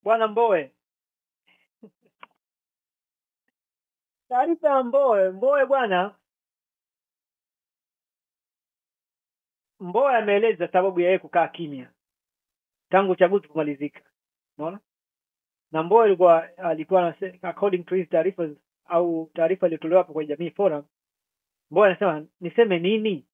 Bwana Mbowe, taarifa ya Mbowe, Mbowe bwana, Mbowe ameeleza sababu ya yeye kukaa kimya tangu uchaguzi kumalizika. Unaona? Na Mbowe alikuwa according to his taarifa au taarifa iliyotolewa hapo kwenye Jamii Forum, Mbowe anasema niseme nini?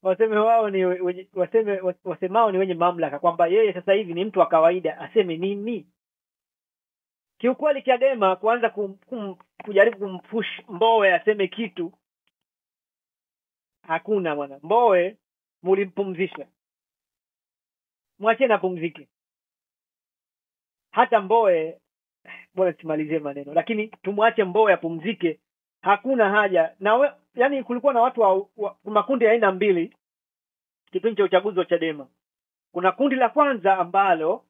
Waseme wao ni waseme wasemao ni wenye mamlaka, kwamba yeye sasa hivi ni mtu wa kawaida, aseme nini? Kiukweli Chadema kuanza kujaribu kumpush Mbowe aseme kitu, hakuna bwana. Mbowe mulimpumzisha, mwacheni apumzike. Hata Mbowe, bora simalizie maneno, lakini tumwache Mbowe apumzike, hakuna haja. Na yani kulikuwa na watu wa makundi ya aina mbili kipindi cha uchaguzi wa Chadema. Kuna kundi la kwanza ambalo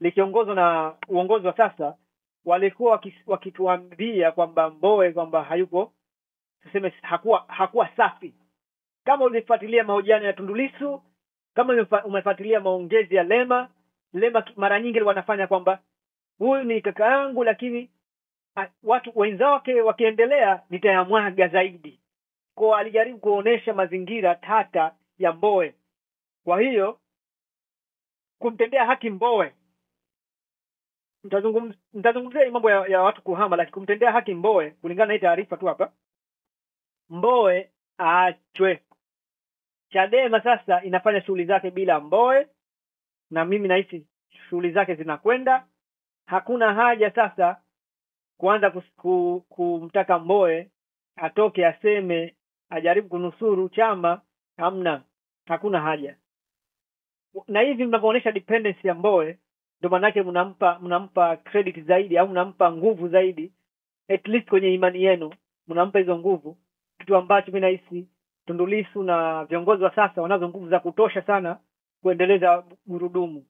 likiongozwa na uongozi wa sasa walikuwa wakituambia kwamba Mbowe kwamba hayuko, tuseme hakuwa safi. Kama ulifuatilia mahojiano ya Tundu Lissu, kama umefuatilia maongezi ya Lema, Lema mara nyingi wanafanya kwamba huyu ni kaka yangu, lakini watu wenzake wakiendelea nitayamwaga zaidi. Kwa alijaribu kuonesha mazingira tata ya Mbowe. Kwa hiyo kumtendea haki Mbowe, nitazungumzia mambo ya watu kuhama, lakini kumtendea haki Mbowe kulingana na hii taarifa tu hapa, Mbowe aachwe. Chadema sasa inafanya shughuli zake bila Mbowe, na mimi nahisi shughuli zake zinakwenda. Hakuna haja sasa kuanza kumtaka Mbowe atoke aseme ajaribu kunusuru chama. Hamna, hakuna haja. Na hivi mnavyoonyesha dependency ya Mbowe, ndio maana yake mnampa credit zaidi au mnampa nguvu zaidi, at least kwenye imani yenu mnampa hizo nguvu, kitu ambacho mimi nahisi Tundu Lissu na viongozi wa sasa wanazo nguvu za kutosha sana kuendeleza gurudumu.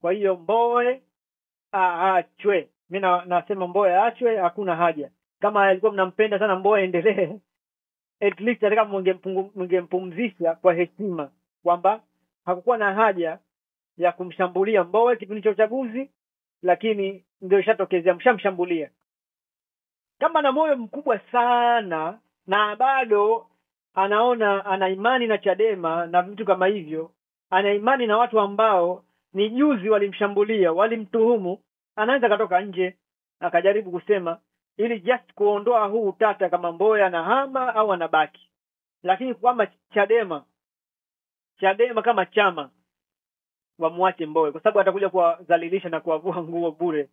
Kwa hiyo Mbowe aachwe. Mimi nasema Mbowe aachwe, hakuna haja. Kama alikuwa mnampenda sana Mbowe endelee, at least hata kama mngempumzisha kwa heshima kwamba hakukuwa na haja ya kumshambulia Mbowe kipindi cha uchaguzi, lakini ndio ishatokezea mshamshambulia. Kama na moyo mkubwa sana na bado anaona ana imani na Chadema na vitu kama hivyo, ana imani na watu ambao ni juzi walimshambulia, walimtuhumu, anaweza katoka nje akajaribu kusema ili just kuondoa huu utata kama Mbowe anahama au anabaki. Lakini kwamba Chadema kama chama wamwache Mbowe, kwa sababu atakuja kuwadhalilisha na kuwavua nguo bure.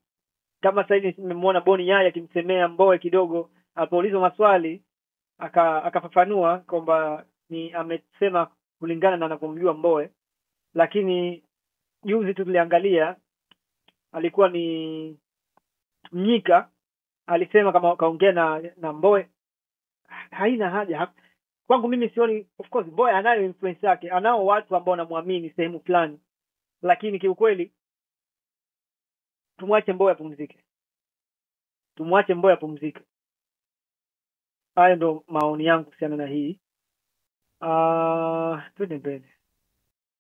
Kama sasa hivi nimemwona Boni Yaya akimsemea Mbowe kidogo, alipoulizwa maswali akafafanua kwamba ni amesema kulingana na anavyomjua Mbowe. Lakini juzi tu tuliangalia, alikuwa ni Mnyika alisema kama kaongea na Mbowe, haina haja. Kwangu mimi sioni. Of course Mbowe anayo influence yake, anao watu ambao wanamuamini sehemu fulani, lakini kiukweli tumwache Mbowe apumzike. Tumwache Mbowe apumzike. Hayo ndo maoni yangu kuhusiana na hii. Twende mbele.